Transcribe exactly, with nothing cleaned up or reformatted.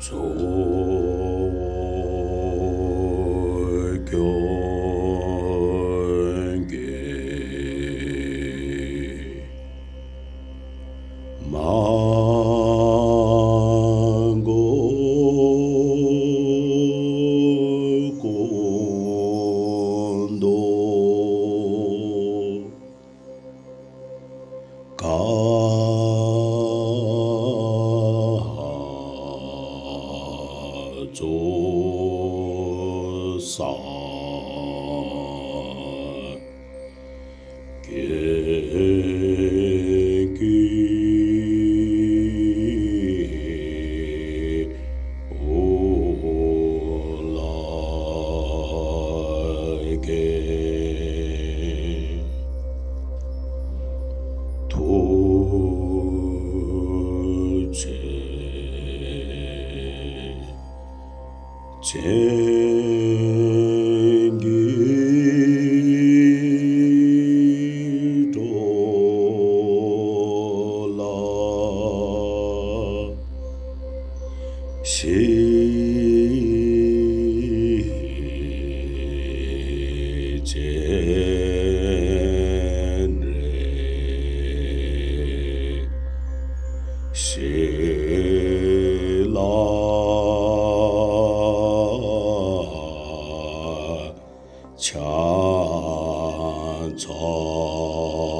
ཚོགས་སྐྱོང་གི་མ་མགོ་སྐོང་དོ། ཀ་ཙོ་ས་གེ་ཀི་ཨོ་ལ་ཀེ། ཐུགས་རྗེ་ཅན་གྱི་འགྲོ་ལ་ཞེས་བྱས་ནས་ཞེས་ལ། ཕྱག་འཚལ་